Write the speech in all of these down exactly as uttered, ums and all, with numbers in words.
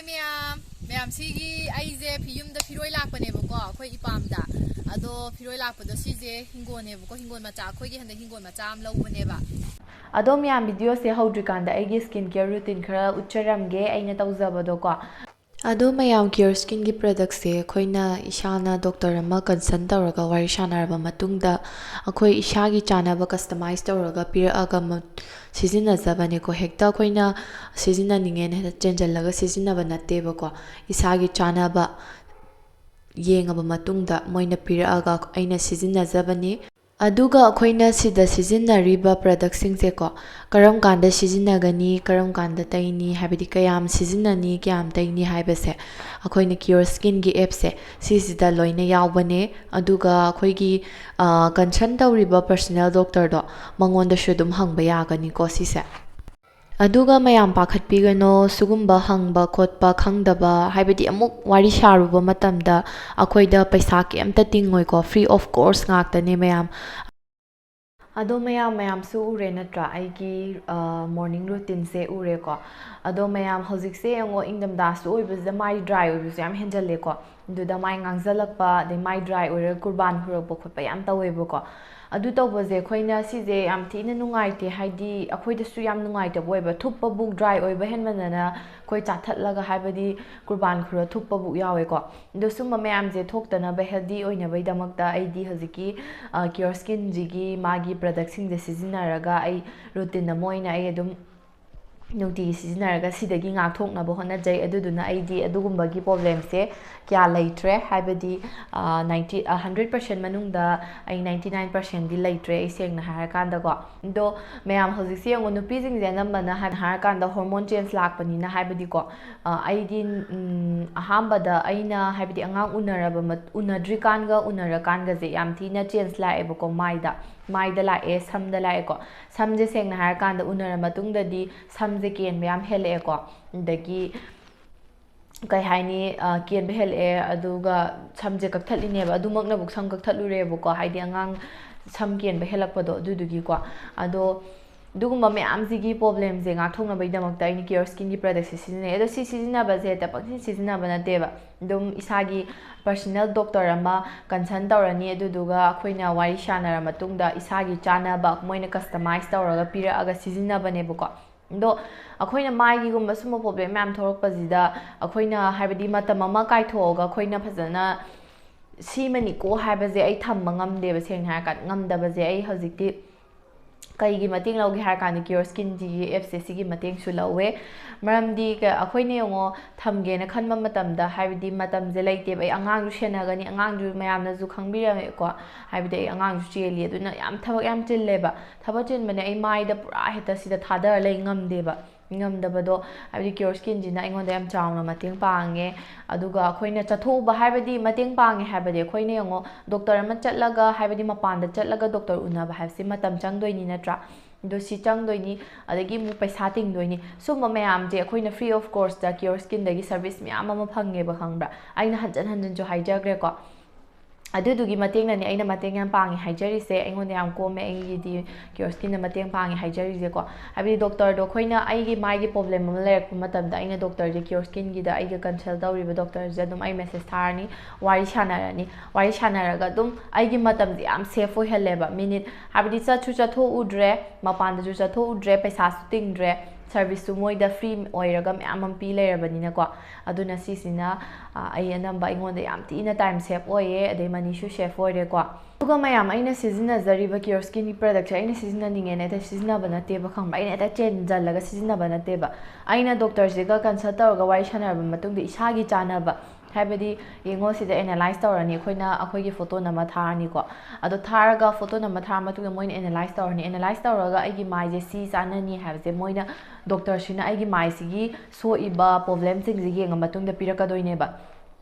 ꯃꯌꯥꯝ ꯃꯌꯥꯝ ꯁꯤꯒꯤ ꯑꯩꯁꯦ ꯐꯤ- ꯌꯨꯝꯗ ꯐꯤꯔꯣꯏ ꯂꯥꯛꯄꯅꯦꯕꯀꯣ, ꯑꯩꯈꯣꯏ ꯏꯄꯥꯝꯗ꯫ ꯑꯗꯣ ꯐꯤꯔꯣꯏ ꯂꯥꯛꯄꯗꯣ ꯁꯤꯁꯦ ꯍꯤꯡꯒꯣꯜꯅꯦꯕꯀꯣ, ꯍꯤꯡꯒꯣꯜ ꯃꯆꯥ, ꯑꯩꯈꯣꯏꯒꯤ ꯍꯟꯗꯛ ꯍꯤꯡꯒꯣꯜ ꯃꯆꯥ ꯑꯃ ꯂꯧꯕꯅꯦꯕ꯫ ꯑꯗꯣ ꯃꯌꯥꯝ, ꯚꯤꯗꯤꯑꯣꯁꯦ ꯍꯧꯗ꯭ꯔꯤꯀꯥꯟꯗ ꯑꯩꯒꯤ ꯁ꯭ꯀꯤꯟ ꯀꯦꯌꯔ ꯔꯨꯇꯤꯟ ꯈꯔ ꯎꯠꯆꯔꯝꯒꯦ ꯑꯩꯅ ꯇꯧꯖꯕꯗꯣꯀꯣ꯫ ꯑꯗꯣ ꯃꯌꯥꯝ, ꯀꯤꯌꯣꯔ ꯁ꯭ꯀꯤꯟꯒꯤ ꯄ꯭ꯔꯗꯛꯁꯦ ꯑꯩꯈꯣꯏꯅ ꯏꯁꯥꯅ ꯗꯣꯛꯇꯔ ꯑꯃ ꯀꯟꯁꯜ ꯇꯧꯔꯒ ꯋꯥꯔꯤ ꯁꯥꯟꯅꯔꯕ ꯃꯇꯨꯡꯗ ꯑꯩꯈꯣꯏ ꯏꯁꯥꯒꯤ ꯆꯥꯅꯕ ꯀꯁꯇꯃꯥꯏꯁ ꯇꯧꯔꯒ ꯄꯤꯔꯛꯑꯒ ꯃ- ꯁꯤꯖꯤꯟꯅꯖꯕꯅꯦꯀꯣ꯫ ꯍꯦꯛꯇ ꯑꯩꯈꯣꯏꯅ ꯁꯤꯖꯤꯟꯅꯅꯤꯡꯉꯦꯅ ꯍꯦꯛꯇ ꯆꯦꯟꯖꯜꯂꯒ ꯁꯤꯖꯤꯟꯅꯕ ꯅꯠꯇꯦꯕꯀꯣ꯫ ꯏꯁꯥꯒꯤ ꯆꯥꯅꯕ ꯌꯦꯡꯉꯕ ꯃꯇꯨꯡꯗ ꯃꯣꯏꯅ ꯄꯤꯔꯛꯑꯒ ꯑꯩꯅ ꯁꯤꯖꯤꯟꯅꯖꯕꯅꯤ꯫ ꯑꯗꯨꯒ ꯑꯩꯈꯣꯏꯅ ꯁꯤꯗ ꯁꯤꯖꯤꯟꯅꯔꯤꯕ ꯄ꯭ꯔꯗꯛꯁꯤꯡꯁꯦꯀꯣ, ꯀꯔꯝ ꯀꯥꯟꯗ ꯁꯤꯖꯤꯟꯅꯒꯅꯤ, ꯀꯔꯝ ꯀꯥꯟꯗ ꯇꯩꯅꯤ, ꯍꯥꯏꯕꯗꯤ ꯀꯌꯥꯝ ꯁꯤꯖꯤꯟꯅꯅꯤ, ꯀꯌꯥꯝ ꯇꯩꯅꯤ ꯍꯥꯏꯕꯁꯦ ꯑꯩꯈꯣꯏꯅ ꯀꯤꯌꯣꯔ ꯁ꯭ꯀꯤꯟꯒꯤ ꯑꯦꯞꯁꯦ ꯁꯤꯁꯤꯗ ꯂꯣꯏꯅ ꯌꯥꯎꯕꯅꯦ꯫ ꯑꯗꯨꯒ ꯑꯩꯈꯣꯏꯒꯤ ꯀꯟꯁꯜ ꯇꯧꯔꯤꯕ ꯄꯔꯁꯅꯦꯜ ꯗꯣꯛꯇꯔꯗꯣ, ꯃꯉꯣꯟꯗꯁꯨ ꯑꯗꯨꯝ ꯍꯪꯕ ꯌꯥꯒꯅꯤꯀꯣ ꯁꯤꯁꯦ꯫ ꯑꯗꯨꯒ ꯃꯌꯥꯝ ꯄꯥꯈꯠꯄꯤꯒꯅꯣ, ꯁꯤꯒꯨꯝꯕ ꯍꯪꯕ ꯈꯣꯠꯄ ꯈꯪꯗꯕ, ꯍꯥꯏꯕꯗꯤ ꯑꯃꯨꯛ ꯋꯥꯔꯤ ꯁꯥꯔꯨꯕ ꯃꯇꯝꯗ ꯑꯩꯈꯣꯏꯗ ꯄꯩꯁꯥ ꯀꯩꯝꯇ ꯇꯤꯡꯉꯣꯏꯀꯣ, free of cost ꯉꯥꯛꯇꯅꯦ ꯃꯌꯥꯝ꯫ ꯑꯗꯣ ꯃꯌꯥꯝ, ꯃꯌꯥꯝꯁꯨ ꯎꯔꯦ ꯅꯠꯇ꯭ꯔꯥ, ꯑꯩꯒꯤ ꯃꯣꯔꯅꯤꯡ ꯔꯨꯇꯤꯟꯁꯦ ꯎꯔꯦꯀꯣ꯫ ꯑꯗꯣ ꯃꯌꯥꯝ, ꯍꯧꯖꯤꯛꯁꯦ ꯌꯦꯡꯉꯣ, ꯏꯪꯊꯝꯊꯥꯁꯨ ꯑꯣꯏꯕꯁꯤꯗ ꯃꯥꯏ ꯗ꯭ꯔꯥꯏ ꯑꯣꯏꯕꯁꯨ ꯌꯥꯝ ꯍꯦꯟꯖꯜꯂꯦꯀꯣ꯫ ꯑꯗꯨꯗ ꯃꯥꯏ ꯉꯥꯡꯁꯤꯜꯂꯛꯄ, ꯑꯗꯩ ꯃꯥꯏ ꯗ꯭ꯔꯥꯏ ꯑꯣꯏꯔꯒ ꯀꯨꯔꯕꯥꯟ ꯍꯨꯔꯛꯄ ꯈꯣꯠꯄ ꯌꯥꯝ ꯇꯧꯋꯦꯕꯀꯣ꯫ ꯑꯗꯨ ꯇꯧꯕꯁꯦ ꯑꯩꯈꯣꯏꯅ ꯁꯤꯁꯦ ꯌꯥꯝ ꯊꯤꯅ ꯅꯨꯡꯉꯥꯏꯇꯦ, ꯍꯥꯏꯗꯤ ꯑꯩꯈꯣꯏꯗꯁꯨ ꯌꯥꯝ ꯅꯨꯡꯉꯥꯏꯇꯕ ꯑꯣꯏꯕ꯫ ꯊꯨꯞꯄ ꯕꯨꯛ ꯗ꯭ꯔꯥꯏ ꯑꯣꯏꯕ ꯍꯦꯟꯃꯟꯗꯅ ꯑꯩꯈꯣꯏ ꯆꯥꯊꯠꯂꯒ, ꯍꯥꯏꯕꯗꯤ ꯀꯨꯔꯕꯥꯟ ꯈꯨꯔ ꯊꯨꯞꯄ ꯕꯨꯛ ꯌꯥꯎꯋꯦꯀꯣ꯫ ꯑꯗꯣ ꯁꯨꯝꯕ ꯃꯌꯥꯝꯁꯦ ꯊꯣꯛꯇꯅꯕ, ꯍꯦꯜꯗꯤ ꯑꯣꯏꯅꯕꯒꯤꯗꯃꯛꯇ ꯑꯩꯗꯤ ꯍꯧꯖꯤꯛꯀꯤ ꯀꯤꯌꯣꯔ ꯁ꯭ꯀꯤꯟꯁꯤꯒꯤ ꯃꯥꯒꯤ ꯄ꯭ꯔꯗꯛꯁꯤꯡꯁꯦ ꯁꯤꯖꯤꯟꯅꯔꯒ ꯑꯩ ꯔꯨꯇꯤꯟ ꯑꯃ ꯑꯣꯏꯅ ꯑꯩ ꯑꯗꯨꯝ ꯅꯨꯡꯇꯤꯒꯤ ꯁꯤꯖꯤꯟꯅꯔꯒ ꯁꯤꯗꯒꯤ ꯉꯥꯛꯊꯣꯛꯅꯕ ꯍꯣꯠꯅꯖꯩ꯫ ꯑꯗꯨꯗꯨꯅ ꯑꯩꯗꯤ ꯑꯗꯨꯒꯨꯝꯕꯒꯤ ꯄ꯭ꯔꯣꯕ꯭ꯂꯦꯝꯁꯦ ꯀꯌꯥ ꯂꯩꯇ꯭ꯔꯦ, ꯍꯥꯏꯕꯗꯤ ꯅꯥꯏꯟꯇꯤ ꯍꯟꯗ꯭ꯔꯦꯠ ꯄꯥꯔꯁꯦꯟ ꯃꯅꯨꯡꯗ ꯑꯩ ꯅꯥꯏꯟꯇꯤ ꯅꯥꯏꯟ ꯄꯥꯔꯁꯦꯟꯗꯤ ꯂꯩꯇ꯭ꯔꯦ, ꯑꯩ ꯁꯦꯡꯅ ꯍꯥꯏꯔꯀꯥꯟꯗꯀꯣ꯫ ꯑꯗꯣ ꯃꯌꯥꯝ, ꯍꯧꯖꯤꯛꯁꯦ ꯌꯦꯡꯉꯣ, ꯅꯨꯄꯤꯁꯤꯡꯁꯦ ꯑꯅꯝꯕꯅ ꯍꯥꯏ- ꯍꯥꯏꯔꯀꯥꯟꯗ ꯍꯣꯔꯃꯣꯟ ꯆꯦꯟꯖ ꯂꯥꯛꯄꯅꯤꯅ, ꯍꯥꯏꯕꯗꯤꯀꯣ, ꯑ, ꯑꯩꯗꯤ, ꯎꯝ, ꯑꯍꯥꯟꯕꯗ ꯑꯩꯅ, ꯍꯥꯏꯕꯗꯤ, ꯑꯉꯥꯡ ꯎꯅꯔꯕ ꯃꯠ- ꯎꯅꯗ꯭ꯔꯤꯀꯥꯟꯒ ꯎꯅꯔꯀꯥꯟꯒꯁꯦ ꯌꯥꯝ ꯊꯤꯅ ꯆꯦꯟꯖ ꯂꯥꯛꯑꯦꯕꯀꯣ꯫ ꯃꯥꯏꯗ, ꯃꯥꯏꯗ ꯂꯥꯛꯑꯦ, ꯁꯝꯗ ꯂꯥꯛꯑꯦꯀꯣ꯫ ꯁꯝꯁꯦ ꯁꯦꯡꯅ ꯍꯥꯏꯔꯀꯥꯟꯗ ꯎꯅꯔ ꯃꯇꯨꯡꯗꯗꯤ ꯁꯝꯁꯦ ꯀꯦꯟꯕ ꯌꯥꯝ ꯍꯦꯜꯂꯛꯑꯦꯀꯣ꯫ ꯑꯗꯒꯤ ꯀꯩ ꯍꯥꯏꯅꯤ, ꯑ, ꯀꯦꯟꯕ ꯍꯦꯜꯂꯛꯑꯦ, ꯑꯗꯨꯒ ꯁꯝꯁꯦ ꯀꯛꯊꯠꯂꯤꯅꯦꯕ, ꯑꯗꯨꯃꯛꯅꯕꯨ ꯁꯝ ꯀꯛꯊꯠꯂꯨꯔꯦꯕꯀꯣ, ꯍꯥꯏꯗꯤ ꯑꯉꯥꯡ ꯁꯝ ꯀꯦꯟꯕ ꯍꯦꯜꯂꯛꯄꯗꯣ ꯑꯗꯨꯗꯨꯒꯤꯀꯣ꯫ ꯑꯗꯣ ꯑꯗꯨꯒꯨꯝꯕ ꯃꯌꯥꯝꯁꯤꯒꯤ problemꯁꯦ ꯉꯥꯛꯊꯣꯛꯅꯕꯒꯤꯗꯃꯛꯇ ꯑꯩꯅ Cure Skinꯒꯤ productꯁꯦ ꯁꯤꯖꯤꯟꯅꯩ꯫ ꯑꯗꯣ ꯁꯤ ꯁꯤꯖꯤꯟꯅꯕꯁꯦ ꯍꯦꯛꯇ ꯄꯪꯁꯤꯟ ꯁꯤꯖꯤꯟꯅꯕ ꯅꯠꯇꯦꯕ꯫ ꯑꯗꯨꯝ ꯏꯁꯥꯒꯤ personal doctor ꯑꯃ consult ꯇꯧꯔꯅꯤ, ꯑꯗꯨꯗꯨꯒ ꯑꯩꯈꯣꯏꯅ ꯋꯥꯔꯤ ꯁꯥꯟꯅꯔ ꯃꯇꯨꯡꯗ ꯏꯁꯥꯒꯤ ꯆꯥꯅꯕ ꯃꯣꯏꯅ customize ꯇꯧꯔꯒ ꯄꯤꯔꯛꯑꯒ ꯁꯤꯖꯤꯟꯅꯕꯅꯦꯕꯀꯣ꯫ ꯑꯗꯣ ꯑꯩꯈꯣꯏꯅ ꯃꯥꯏꯒꯤꯒꯨꯝꯕ ꯁꯨꯝꯕ problem ꯃꯌꯥꯝ ꯊꯣꯛꯂꯛꯄꯁꯤꯗ ꯑꯩꯈꯣꯏꯅ, ꯍꯥꯏꯕꯗꯤ, ꯃꯇꯝ ꯑꯃ ꯀꯥꯏꯊꯣꯛꯑꯒ ꯑꯩꯈꯣꯏꯅ ꯐꯖꯅ ꯁꯤꯃꯅꯤꯀꯣ ꯍꯥꯏꯕꯁꯦ ꯑꯩ ꯊꯝꯕ ꯉꯝꯗꯦꯕ, ꯁꯦꯡꯅ ꯍꯥꯏꯔꯀꯥꯟꯗ ꯉꯝꯗꯕꯁꯦ꯫ ꯑꯩ ꯍꯧꯖꯤꯛꯇꯤ ꯀꯩꯒꯤ ꯃꯇꯦꯡ ꯂꯧꯒꯦ ꯍꯥꯏꯔ ꯀꯥꯟꯗ Cure Skinꯒꯤ appꯁꯦ ꯁꯤꯒꯤ ꯃꯇꯦꯡꯁꯨ ꯂꯧꯋꯦ꯫ ꯃꯔꯝꯗꯤ ꯀ-, ꯑꯩꯈꯣꯏꯅ ꯌꯦꯡꯉꯣ, ꯊꯝꯒꯦꯅ ꯈꯟꯕ ꯃꯇꯝꯗ, ꯍꯥꯏꯕꯗꯤ, ꯃꯇꯝꯁꯦ ꯂꯩꯇꯦꯕ꯫ ꯑꯩ ꯑꯉꯥꯡꯁꯨ ꯁꯦꯟꯅꯒꯅꯤ, ꯑꯉꯥꯡꯁꯨ ꯃꯌꯥꯝꯅꯁꯨ ꯈꯪꯕꯤꯔꯝꯃꯦꯀꯣ, ꯍꯥꯏꯕꯗꯤ ꯑꯩ ꯑꯉꯥꯡꯁꯨ ꯆꯦꯜꯂꯤ, ꯑꯗꯨꯅ ꯌꯥꯝ ꯊꯕꯛ ꯌꯥꯝ ꯆꯤꯜꯂꯦꯕ꯫ ꯊꯕꯛ ꯆꯤꯟꯕꯅꯦ, ꯑꯩ ꯃꯥꯏꯗ ꯄꯨꯔꯥ ꯍꯦꯛꯇ ꯁꯤꯗ ꯊꯥꯗꯔ ꯂꯩ ꯉꯝꯗꯦꯕ꯫ ꯉꯝꯗꯕꯗꯣ, ꯍꯥꯏꯕꯗꯤ Cure Skinꯁꯤꯅ ꯑꯩꯉꯣꯟꯗ ꯌꯥꯝ ꯆꯥꯎꯅ ꯃꯇꯦꯡ ꯄꯥꯡꯉꯦ꯫ ꯑꯗꯨꯒ ꯑꯩꯈꯣꯏꯅ ꯆꯠꯊꯣꯛꯎꯕ, ꯍꯥꯏꯕꯗꯤ ꯃꯇꯦꯡ ꯄꯥꯡꯉꯦ ꯍꯥꯏꯕꯗꯤ, ꯑꯩꯈꯣꯏꯅ ꯌꯦꯡꯉꯣ, doctor ꯑꯃ ꯆꯠꯂꯒ, ꯍꯥꯏꯕꯗꯤ ꯃꯄꯥꯟꯗ ꯆꯠꯂꯒ doctor ꯎꯅꯕ ꯍꯥꯏꯕꯁꯤ ꯃꯇꯝ ꯆꯪꯗꯣꯏꯅꯤ, ꯅꯠꯇ꯭ꯔꯥ? ꯑꯗꯣ ꯁꯤ ꯆꯪꯗꯣꯏꯅꯤ, ꯑꯗꯒꯤ ꯑꯃꯨꯛ ꯄꯩꯁꯥ ꯇꯤꯡꯗꯣꯏꯅꯤ꯫ ꯁꯨꯝꯕ ꯃꯌꯥꯝꯁꯦ ꯑꯩꯈꯣꯏꯅ free of cost Cure Skinꯗꯒꯤ service ꯃꯌꯥꯝ ꯑꯃ ꯐꯪꯉꯦꯕ, ꯈꯪꯕ꯭ꯔꯥ? ꯑꯩꯅ ꯍꯟꯖꯟ ꯍꯟꯖꯟꯁꯨ ꯍꯥꯏꯖꯈ꯭ꯔꯦꯀꯣ꯫ ꯑꯗꯨꯗꯨꯒꯤ ꯃꯇꯦꯡꯅꯅꯦ ꯑꯩꯅ ꯃꯇꯦꯡ ꯌꯥꯝ ꯄꯥꯡꯉꯦ ꯍꯥꯏꯖꯔꯤꯁꯦ꯫ ꯑꯩꯉꯣꯟꯗ ꯌꯥꯝ ꯀꯣꯝꯃꯦ, ꯑꯩꯒꯤꯗꯤ Cure Skinꯅ ꯃꯇꯦꯡ ꯄꯥꯡꯉꯦ ꯍꯥꯏꯖꯔꯤꯁꯦꯀꯣ꯫ ꯍꯥꯏꯕꯗꯤ doctorꯗꯣ, ꯑꯩꯈꯣꯏꯅ, ꯑꯩꯒꯤ ꯃꯥꯏꯒꯤ problem ꯑꯃ ꯂꯩꯔꯛꯄ ꯃꯇꯝꯗ ꯑꯩꯅ doctorꯁꯦ Cure Skinꯒꯤꯗ ꯑꯩꯒ consult ꯇꯧꯔꯤꯕ doctorꯁꯦ ꯑꯗꯨꯝ ꯑꯩ message ꯊꯥꯔꯅꯤ, ꯋꯥꯔꯤ ꯁꯥꯟꯅꯔꯅꯤ꯫ ꯋꯥꯔꯤ ꯁꯥꯟꯅꯔꯒ ꯑꯗꯨꯝ ꯑꯩꯒꯤ ꯃꯇꯝꯁꯦ ꯌꯥꯝ safe ꯑꯣꯏꯍꯜꯂꯦꯕ꯫ Minute, ꯍꯥꯏꯕꯗꯤ ꯆꯠꯁꯨ ꯆꯠꯊꯣꯛꯎꯗ꯭ꯔꯦ, ꯃꯄꯥꯟꯗꯁꯨ ꯆꯠꯊꯣꯛꯎꯗ꯭ꯔꯦ, ꯄꯩꯁꯥꯁꯨ ꯇꯤꯡꯗ꯭ꯔꯦ, serviceꯁꯨ ꯃꯣꯏꯗ free ꯑꯣꯏꯔꯒ ꯃꯌꯥꯝ ꯑꯃ ꯄꯤ ꯂꯩꯔꯕꯅꯤꯅꯀꯣ꯫ ꯑꯗꯨꯅ ꯁꯤꯁꯤꯅ, ꯑ, ꯑꯩ ꯑꯅꯝꯕ, ꯑꯩꯉꯣꯟꯗ ꯌꯥꯝ ꯊꯤꯅ time save ꯑꯣꯏꯌꯦ, ꯑꯗꯩ moneyꯁꯨ save ꯑꯣꯏꯔꯦꯀꯣ꯫ ꯑꯗꯨꯒ ꯃꯌꯥꯝ, ꯑꯩꯅ ꯁꯤꯖꯤꯟꯅꯖꯔꯤꯕ Cure Skinꯒꯤ productꯁꯦ ꯑꯩꯅ ꯁꯤꯖꯤꯟꯅꯅꯤꯡꯉꯦꯅ ꯍꯦꯛꯇ ꯁꯤꯖꯤꯟꯅꯕ ꯅꯠꯇꯦꯕ, ꯈꯪꯕ꯭ꯔꯥ? ꯑꯩꯅ ꯍꯦꯛꯇ ꯆꯦꯟꯖꯜꯂꯒ ꯁꯤꯖꯤꯟꯅꯕ ꯅꯠꯇꯦꯕ꯫ ꯑꯩꯅ doctorꯁꯤꯒ consult ꯇꯧꯔꯒ ꯋꯥꯔꯤ ꯁꯥꯟꯅꯔꯕ ꯃꯇꯨꯡꯗ ꯏꯁꯥꯒꯤ ꯆꯥꯅꯕ, ꯍꯥꯏꯕꯗꯤ, ꯌꯦꯡꯉꯣ, ꯁꯤꯗ analyze ꯇꯧꯔꯅꯤ ꯑꯩꯈꯣꯏꯅ, ꯑꯩꯈꯣꯏꯒꯤ photo ꯅꯝꯃ ꯊꯥꯔꯅꯤꯀꯣ꯫ ꯑꯗꯣ ꯊꯥꯔꯒ, photo ꯅꯝꯃ ꯊꯥꯔ ꯃꯇꯨꯡꯗ ꯃꯣꯏꯅ analyze ꯇꯧꯔꯅꯤ꯫ Analyze ꯇꯧꯔꯒ ꯑꯩꯒꯤ ꯃꯥꯏꯁꯦ ꯁꯤ ꯆꯥꯅꯅꯤ ꯍꯥꯏꯕꯁꯦ ꯃꯣꯏꯅ, doctorꯁꯤꯅ ꯑꯩꯒꯤ ꯃꯥꯏꯁꯤꯒꯤ ꯁꯣꯛꯏꯕ problemꯁꯤꯡꯁꯦ ꯌꯦꯡꯉ ꯃꯇꯨꯡꯗ ꯄꯤꯔꯛꯀꯗꯣꯏꯅꯦꯕ꯫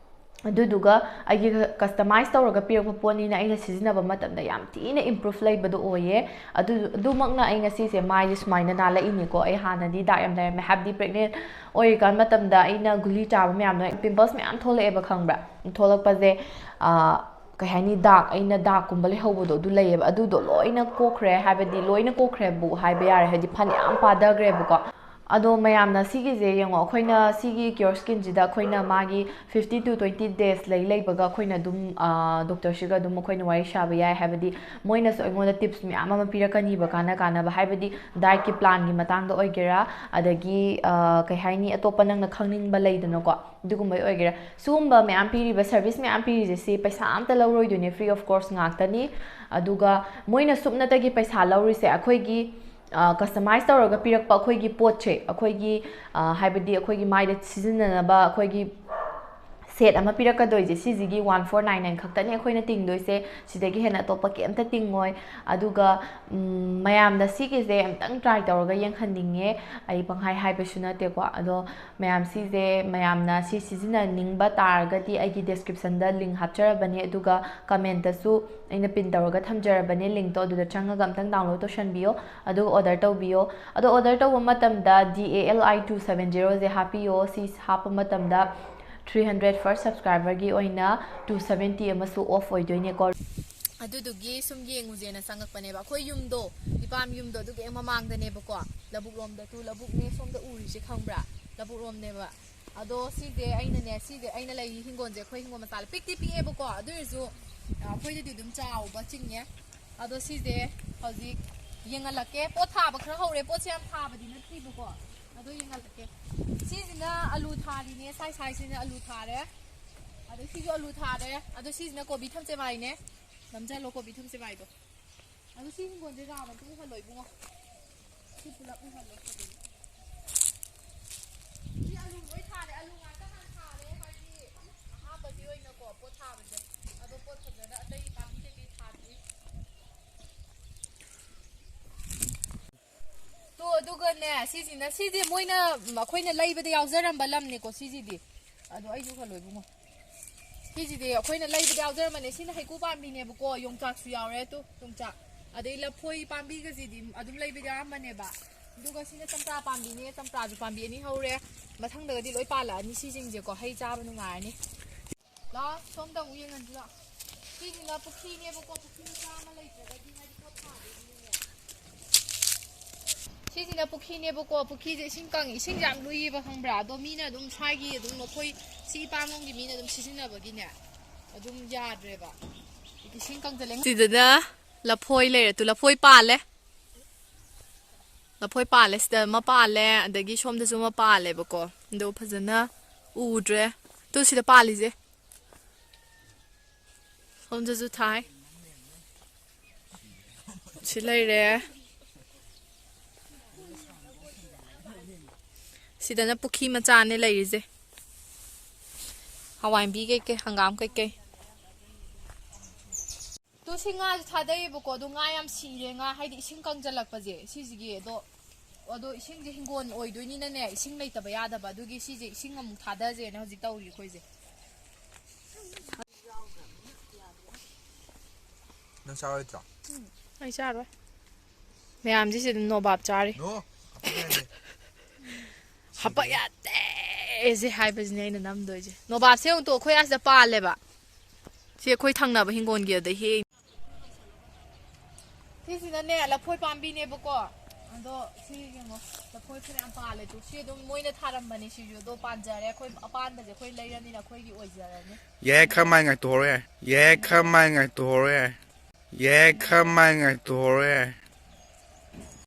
ꯑꯗꯨꯗꯨꯒ ꯑꯩꯒꯤ customize ꯇꯧꯔꯒ ꯄꯤꯔꯛꯄ ꯄꯣꯠꯅꯤꯅ ꯑꯩꯅ ꯁꯤꯖꯤꯟꯅꯕ ꯃꯇꯝꯗ ꯌꯥꯝ ꯊꯤꯅ improve ꯂꯩꯕꯗꯣ ꯑꯣꯏꯌꯦ꯫ ꯑꯗꯨ, ꯑꯗꯨꯃꯛꯅ ꯑꯩ ꯉꯁꯤꯁꯦ ꯃꯥꯏꯁꯦ ꯁꯨꯃꯥꯏꯅ ꯅꯥꯜꯂꯛꯏꯅꯤꯀꯣ꯫ ꯑꯩ ꯍꯥꯟꯅꯗꯤ dark ꯌꯥꯝ ꯂꯩꯔꯝꯃꯦ, ꯍꯥꯏꯕꯗꯤ pregnant ꯑꯣꯏꯔꯤꯀꯥꯟ ꯃꯇꯝꯗ ꯑꯩꯅ ꯒꯨꯂꯤ ꯆꯥꯕ ꯃꯌꯥꯝꯗꯣ pimples ꯃꯌꯥꯝ ꯊꯣꯛꯂꯛꯑꯦꯕ, ꯈꯪꯕ꯭ꯔꯥ? ꯊꯣꯛꯂꯛꯄꯁꯦ, ꯑꯥ, ꯀꯩ ꯍꯥꯏꯅꯤ, ꯗꯥꯛ, ꯑꯩꯅ ꯗꯥꯛꯀꯨꯝꯕ ꯂꯩꯍꯧꯕꯗꯣ ꯑꯗꯨ ꯂꯩꯌꯦꯕ꯫ ꯑꯗꯨꯗꯣ ꯂꯣꯏꯅ ꯀꯣꯛꯈ꯭ꯔꯦ, ꯍꯥꯏꯕꯗꯤ ꯂꯣꯏꯅ ꯀꯣꯛꯈ꯭ꯔꯦꯕꯨ ꯍꯥꯏꯕ ꯌꯥꯔꯦ, ꯍꯥꯏꯗꯤ ꯐꯅꯌꯥꯝ ꯄꯥꯗꯈ꯭ꯔꯦꯕꯀꯣ꯫ ꯑꯗꯣ ꯃꯌꯥꯝꯅ ꯁꯤꯒꯤꯁꯦ ꯌꯦꯡꯉꯣ, ꯑꯩꯈꯣꯏꯅ ꯁꯤꯒꯤ ꯀ꯭ꯌꯣꯔ ꯁ꯭ꯀꯤꯟꯁꯤꯗ ꯑꯩꯈꯣꯏꯅ ꯃꯥꯒꯤ fifteen to twenty days ꯂꯩ ꯂꯩꯕꯒ ꯑꯩꯈꯣꯏꯅ ꯑꯗꯨꯝ ꯗꯣꯛꯇꯔꯁꯤꯒ ꯑꯗꯨꯝ ꯑꯩꯈꯣꯏꯅ ꯋꯥꯔꯤ ꯁꯥꯕ ꯌꯥꯏ, ꯍꯥꯏꯕꯗꯤ ꯃꯣꯏꯅꯁꯨ ꯑꯩꯉꯣꯟꯗ ꯇꯤꯞꯁ ꯃꯌꯥꯝ ꯑꯃ ꯄꯤꯔꯛꯀꯅꯤꯕ, ꯀꯥꯟꯅ ꯀꯥꯟꯅꯕ, ꯍꯥꯏꯕꯗꯤ ꯗꯥꯏꯠꯀꯤ ꯄ꯭ꯂꯥꯟꯒꯤ ꯃꯇꯥꯡꯗ ꯑꯣꯏꯒꯦꯔꯥ, ꯑꯗꯒꯤ ꯀꯩ ꯍꯥꯏꯅꯤ, ꯑꯇꯣꯞꯄ ꯅꯪꯅ ꯈꯪꯅꯤꯡꯕ ꯂꯩꯗꯅꯀꯣ, ꯑꯗꯨꯒꯨꯝꯕꯩ ꯑꯣꯏꯒꯦꯔꯥ꯫ ꯁꯤꯒꯨꯝꯕ ꯃꯌꯥꯝ ꯄꯤꯔꯤꯕ, ꯁꯔꯚꯤꯁ ꯃꯌꯥꯝ ꯄꯤꯔꯤꯁꯦ, ꯁꯤ ꯄꯩꯁꯥ ꯑꯝꯇ ꯂꯧꯔꯣꯏꯗꯣꯏꯅꯦ, free of cost ꯉꯥꯛꯇꯅꯤ꯫ ꯑꯗꯨꯒ ꯃꯣꯏꯅ ꯁꯨꯞꯅꯇꯒꯤ ꯄꯩꯁꯥ ꯂꯧꯔꯤꯁꯦ ꯑꯩꯈꯣꯏꯒꯤ ꯀꯁꯇꯃꯥꯏꯁ ꯇꯧꯔꯒ ꯄꯤꯔꯛꯄ ꯑꯩꯈꯣꯏꯒꯤ ꯄꯣꯠꯁꯦ, ꯑꯩꯈꯣꯏꯒꯤ ꯍꯥꯏꯕꯗꯤ ꯑꯩꯈꯣꯏꯒꯤ ꯃꯥꯏꯗ ꯁꯤꯖꯤꯟꯅꯅꯕ ꯑꯩꯈꯣꯏꯒꯤ ꯁꯦꯠ ꯑꯃ ꯄꯤꯔꯛꯀꯗꯣꯏꯁꯦ, ꯁꯤꯁꯤꯒꯤ one four nine nine ꯈꯛꯇꯅꯦ ꯑꯩꯈꯣꯏꯅ ꯇꯤꯡꯗꯣꯏꯁꯦ꯫ ꯁꯤꯗꯒꯤ ꯍꯦꯟꯅ ꯑꯇꯣꯞꯄ ꯀꯩꯝꯇ ꯇꯤꯡꯉꯣꯏ꯫ ꯑꯗꯨꯒ ꯃꯌꯥꯝꯗ ꯁꯤꯒꯤꯁꯦ ꯑꯝꯇꯪ ꯇ꯭ꯔꯥꯏ ꯇꯧꯔꯒ ꯌꯦꯡꯍꯟꯅꯤꯡꯉꯦ꯫ ꯑꯩ ꯄꯪꯍꯥꯏ ꯍꯥꯏꯕꯁꯨ ꯅꯠꯇꯦꯀꯣ꯫ ꯑꯗꯣ ꯃꯌꯥꯝ ꯁꯤꯁꯦ, ꯃꯌꯥꯝꯅ ꯁꯤ ꯁꯤꯖꯤꯟꯅꯅꯤꯡꯕ ꯇꯥꯔꯒꯗꯤ ꯑꯩꯒꯤ ꯗꯤꯁꯀ꯭ꯔꯤꯞꯁꯟꯗ ꯂꯤꯡ ꯍꯥꯞꯆꯔꯕꯅꯦ, ꯑꯗꯨꯒ ꯀꯃꯦꯟꯇꯁꯨ ꯑꯩꯅ ꯄꯤꯟ ꯇꯧꯔꯒ ꯊꯝꯖꯔꯕꯅꯦ ꯂꯤꯡꯇꯣ, ꯑꯗꯨꯗ ꯆꯪꯉꯒ ꯑꯝꯇꯪ ꯗꯥꯎꯟꯂꯣꯗ ꯇꯧꯁꯟꯕꯤꯌꯣ꯫ ꯑꯗꯨꯒ ꯑꯣꯔꯗꯔ ꯇꯧꯕꯤꯌꯣ꯫ ꯑꯗꯣ ꯑꯣꯔꯗꯔ ꯇꯧꯕ ꯃꯇꯝꯗ D A L I two seven zero ꯁꯦ ꯍꯥꯞꯄꯤꯌꯣ꯫ ꯁꯤ ꯍꯥꯞꯄ ꯃꯇꯝꯗ three hundred first subscriberꯒꯤ ꯑꯣꯏꯅ two seventy ꯑꯃꯁꯨ ꯑꯣꯐ ꯑꯣꯏꯗꯣꯏꯅꯦꯀꯣ꯫ ꯑꯗꯨꯗꯨꯒꯤ ꯁꯨꯝ ꯌꯦꯡꯉꯨꯁꯦꯅ ꯆꯪꯉꯛꯄꯅꯦꯕ꯫ ꯑꯩꯈꯣꯏ ꯌꯨꯝꯗꯣ, ꯏꯄꯥꯝ ꯌꯨꯝꯗꯣ ꯑꯗꯨꯒꯤ ꯍꯦꯛ ꯃꯃꯥꯡꯗꯅꯦꯕꯀꯣ, ꯂꯧꯕꯨꯛ ꯂꯣꯝꯗ꯫ ꯇꯨ ꯂꯧꯕꯨꯛꯅꯦ, ꯁꯣꯝꯗ ꯎꯔꯤꯁꯦ ꯈꯪꯕ꯭ꯔꯥ? ꯂꯧꯕꯨꯛ ꯂꯣꯝꯅꯦꯕ꯫ ꯑꯗꯣ ꯁꯤꯁꯦ ꯑꯩꯅꯅꯦ, ꯁꯤꯁꯦ ꯑꯩꯅ ꯂꯩꯔꯤ ꯍꯤꯡꯒꯣꯜꯁꯦ, ꯑꯩꯈꯣꯏ ꯍꯤꯡꯒꯣꯜ ꯃꯆꯥ ꯄꯤꯛꯇꯤ ꯄꯤꯛꯑꯦꯕꯀꯣ, ꯑꯗꯨ ꯑꯣꯏꯔꯁꯨ ꯑꯩꯈꯣꯏꯗꯗꯤ ꯑꯗꯨꯝ ꯆꯥꯎꯕ ꯆꯤꯡꯉꯦ꯫ ꯑꯗꯣ ꯁꯤꯁꯦ ꯍꯧꯖꯤꯛ ꯌꯦꯡꯍꯜꯂꯛꯀꯦ꯫ ꯄꯣꯠ ꯊꯥꯕ ꯈꯔ ꯍꯧꯔꯦ, ꯄꯣꯠꯁꯦ ꯌꯥꯝ ꯊꯥꯕꯗꯤ ꯅꯠꯇ꯭ꯔꯤꯕꯀꯣ, ꯑꯗꯣ ꯌꯦꯡꯍꯜꯂꯛꯀꯦ꯫ ꯁꯤꯁꯤꯅ ꯑꯂꯨ ꯊꯥꯔꯤꯅꯦ, ꯁꯥꯏ ꯁꯥꯏꯁꯤꯅ ꯑꯂꯨ ꯊꯥꯔꯦ꯫ ꯑꯗꯣ ꯁꯤꯁꯨ ꯑꯂꯨ ꯊꯥꯔꯦ꯫ ꯑꯗꯣ ꯁꯤꯁꯤꯅ ꯀꯣꯕꯤ ꯊꯝꯆꯦꯠ ꯃꯥꯏꯅꯦ꯫ ꯅꯝꯁꯤꯜꯂꯣ ꯀꯣꯕꯤ ꯊꯝꯆꯦꯠ ꯃꯥꯏꯗꯣ꯫ ꯑꯗꯣ ꯁꯤ ꯍꯤꯡꯒꯣꯜꯁꯦ ꯔꯥꯎꯟ ꯑꯝꯇ ꯎꯍꯜꯂꯣ ꯏꯕꯨꯡꯉꯣ꯫ ꯁꯤ ꯄꯨꯂꯞ ꯎꯍꯜꯂꯣ ꯀꯣꯕꯤ꯫ ꯁꯤ ꯑꯂꯨ ꯂꯣꯏ ꯊꯥꯔꯦ꯫ ꯑꯂꯨ ꯉꯥꯛꯇ ꯍꯥꯟꯅ ꯊꯥꯔꯦ, ꯍꯥꯏꯗꯤ ꯑꯍꯥꯟꯕꯒꯤ ꯑꯣꯏꯅꯀꯣ ꯄꯣꯠ ꯊꯥꯕꯁꯦ꯫ ꯑꯗꯣ ꯄꯣꯠ ꯐꯖꯅ ꯑꯇꯩ ꯄꯥꯝꯕꯤ ꯀꯩꯀꯩ ꯊꯥꯗ꯭ꯔꯤ꯫ ꯇꯣ, ꯑꯗꯨꯒꯅꯦ, ꯁꯤꯁꯤꯅ, ꯁꯤꯗꯤ ꯃꯣꯏꯅ, ꯎꯝ, ꯑꯩꯈꯣꯏꯅ ꯂꯩꯕꯗ ꯌꯥꯎꯖꯔꯝꯕ ꯂꯝꯅꯤꯀꯣ ꯁꯤꯁꯤꯗꯤ꯫ ꯑꯗꯣ ꯑꯩꯁꯨ ꯈꯔ ꯂꯣꯏꯕꯨꯡꯉꯣ꯫ ꯁꯤꯁꯤꯗꯤ ꯑꯩꯈꯣꯏꯅ ꯂꯩꯕꯗ ꯌꯥꯎꯖꯔꯝꯕꯅꯦ꯫ ꯁꯤꯅ ꯍꯩꯀꯨ ꯄꯥꯝꯕꯤꯅꯦꯕꯀꯣ, ꯌꯣꯡꯆꯥꯛꯁꯨ ꯌꯥꯎꯔꯦ꯫ ꯇꯨ, ꯌꯣꯡꯆꯥꯛ꯫ ꯑꯗꯩ ꯂꯐꯣꯏ ꯄꯥꯝꯕꯤꯒꯁꯤꯗꯤ ꯑꯗꯨꯝ ꯂꯩꯕꯗ ꯌꯥꯎꯔꯝꯕꯅꯦꯕ꯫ ꯑꯗꯨꯒ ꯁꯤꯅ ꯆꯝꯄ꯭ꯔꯥ ꯄꯥꯝꯕꯤꯅꯦ꯫ ꯆꯝꯄ꯭ꯔꯥꯁꯨ ꯄꯥꯝꯕꯤ ꯑꯅꯤ ꯍꯧꯔꯦ꯫ ꯃꯊꯪꯗꯒꯗꯤ ꯂꯣꯏ ꯄꯥꯜꯂꯛꯑꯅꯤ ꯁꯤꯁꯤꯡꯁꯦꯀꯣ꯫ ꯍꯩ ꯆꯥꯕ ꯅꯨꯡꯉꯥꯏꯔꯅꯤ꯫ ꯂꯥꯛꯑꯣ, ꯁꯣꯝꯗ ꯑꯃꯨꯛ ꯌꯦꯡꯍꯟꯁꯤ ꯂꯥꯛꯑꯣ꯫ ꯁꯤꯁꯤꯅ ꯄꯨꯈ꯭ꯔꯤꯅꯦꯕꯀꯣ, ꯄꯨꯈ꯭ꯔꯤ ꯃꯆꯥ ꯑꯃ ꯂꯩꯇ꯭ꯔꯒꯗꯤ ꯃꯥꯗꯤ ꯄꯣꯠ ꯊꯥꯗꯣꯏꯅꯤꯅꯅꯦ꯫ ꯁꯤꯁꯤꯅ ꯄꯨꯈ꯭ꯔꯤꯅꯦꯕꯀꯣ, ꯄꯨꯈ꯭ꯔꯤꯁꯦ ꯏꯁꯤꯡ ꯀꯪꯉꯤ, ꯏꯁꯤꯡꯁꯦ ꯌꯥꯝ ꯂꯨꯏꯌꯦꯕ, ꯈꯪꯕ꯭ꯔꯥ? ꯑꯗꯣ ꯃꯤꯅ ꯑꯗꯨꯝ ꯁ꯭ꯋꯥꯏꯒꯤ ꯑꯗꯨꯝ ꯑꯩꯈꯣꯏ ꯁꯤ ꯏꯄꯥꯝꯂꯣꯝꯒꯤ ꯃꯤꯅ ꯑꯗꯨꯝ ꯁꯤꯖꯤꯟꯅꯕꯒꯤꯅꯦ ꯑꯗꯨꯝ ꯌꯥꯗ꯭ꯔꯦꯕ, ꯏꯁꯤꯡ ꯀꯪꯁꯤꯜꯂꯦ꯫ ꯁꯤꯗꯅ ꯂꯐꯣꯏ ꯂꯩꯔꯦ, ꯇꯨ ꯂꯐꯣꯏ ꯄꯥꯜꯂꯦ꯫ ꯂꯐꯣꯏ ꯄꯥꯜꯂꯦ, ꯁꯤꯗ ꯑꯃ ꯄꯥꯜꯂꯦ, ꯑꯗꯒꯤ ꯁꯣꯝꯗꯁꯨ ꯑꯃ ꯄꯥꯜꯂꯦꯕꯀꯣ꯫ ꯑꯗꯣ ꯐꯖꯅ ꯎꯗ꯭ꯔꯦ꯫ ꯇꯨ ꯁꯤꯗ ꯄꯥꯜꯂꯤꯁꯦ꯫ ꯁꯣꯝꯗꯁꯨ ꯊꯥꯏ꯫ ꯁꯤ ꯂꯩꯔꯦ꯫ ꯁꯤꯗꯅ ꯄꯨꯈ꯭ꯔꯤ ꯃꯆꯥꯅꯦ ꯂꯩꯔꯤꯁꯦ꯫ ꯍꯋꯥꯏꯟꯕꯤ ꯀꯩꯀꯩ, ꯍꯪꯒꯥꯝ ꯀꯩꯀꯩ꯫ ꯇꯨ ꯁꯤ ꯉꯥꯁꯨ ꯊꯥꯗꯩꯌꯦꯕꯀꯣ, ꯑꯗꯣ ꯉꯥ ꯌꯥꯝ ꯁꯤꯔꯦ꯫ ꯉꯥ ꯍꯥꯏꯗꯤ ꯏꯁꯤꯡ ꯀꯪꯖꯜꯂꯛꯄꯁꯦ ꯁꯤꯁꯤꯒꯤ꯫ ꯑꯗꯣ, ꯑꯗꯣ ꯏꯁꯤꯡꯁꯦ ꯍꯤꯡꯒꯣꯜ ꯑꯣꯏꯗꯣꯏꯅꯤꯅꯅꯦ, ꯏꯁꯤꯡ ꯂꯩꯇꯕ ꯌꯥꯗꯕ, ꯑꯗꯨꯒꯤ ꯁꯤꯁꯦ ꯏꯁꯤꯡ ꯑꯃꯨꯛ ꯊꯥꯗꯁꯦꯅ ꯍꯧꯖꯤꯛ ꯇꯧꯔꯤ ꯑꯩꯈꯣꯏꯁꯦ꯫ ꯅꯪ ꯆꯥꯔꯣꯏꯗ꯭ꯔꯣ? ꯑꯩ ꯆꯥꯔꯣꯏ꯫ ꯃꯌꯥꯝꯁꯤꯁꯨ ꯑꯗꯨꯝ ꯅꯣꯕꯥꯞ ꯆꯥꯔꯤ꯫ ꯅꯣ, ꯍꯥꯞꯄ ꯌꯥꯗꯦ꯫ ꯍꯥꯞꯄ ꯌꯥꯗꯦꯁꯦ ꯍꯥꯏꯕꯁꯤꯅꯦ ꯑꯩꯅ ꯅꯝꯗꯣꯏꯁꯦ꯫ ꯅꯣꯕꯥꯞꯁꯦ ꯑꯃꯨꯛꯇꯣ ꯑꯩꯈꯣꯏ ꯑꯁꯤꯗ ꯄꯥꯜꯂꯦꯕ꯫ ꯁꯤ ꯑꯩꯈꯣꯏ ꯊꯪꯅꯕ ꯍꯤꯡꯒꯣꯜꯒꯤ ꯑꯗ ꯍꯦꯛꯏ꯫ ꯁꯤꯁꯤꯅꯅꯦ ꯂꯐꯣꯏ ꯄꯥꯝꯕꯤꯅꯦꯕꯀꯣ꯫ ꯑꯗꯣ ꯁꯤ ꯌꯦꯡꯉꯣ, ꯂꯐꯣꯏ ꯐꯅꯌꯥꯝ ꯄꯥꯜꯂꯦ꯫ ꯇꯨ ꯁꯤ ꯑꯗꯨꯝ ꯃꯣꯏꯅ ꯊꯥꯔꯝꯕꯅꯦ꯫ ꯁꯤꯁꯨ ꯑꯗꯣ ꯄꯥꯟꯖꯔꯦ꯫ ꯑꯩꯈꯣꯏ ꯑꯄꯥꯟꯕꯁꯦ ꯑꯩꯈꯣꯏ ꯂꯩꯔꯅꯤꯅ ꯑꯩꯈꯣꯏꯒꯤ ꯑꯣꯏꯖꯔꯅꯤ꯫ ꯌꯥꯏ, ꯈꯔ ꯃꯥꯏ ꯉꯥꯏꯇꯣꯔꯦ꯫ ꯌꯥꯏ, ꯈꯔ ꯃꯥꯏ ꯉꯥꯏꯇꯣꯔꯦ꯫ ꯌꯥꯏ, ꯈꯔ ꯃꯥꯏ ꯉꯥꯏꯇꯣꯔꯦ꯫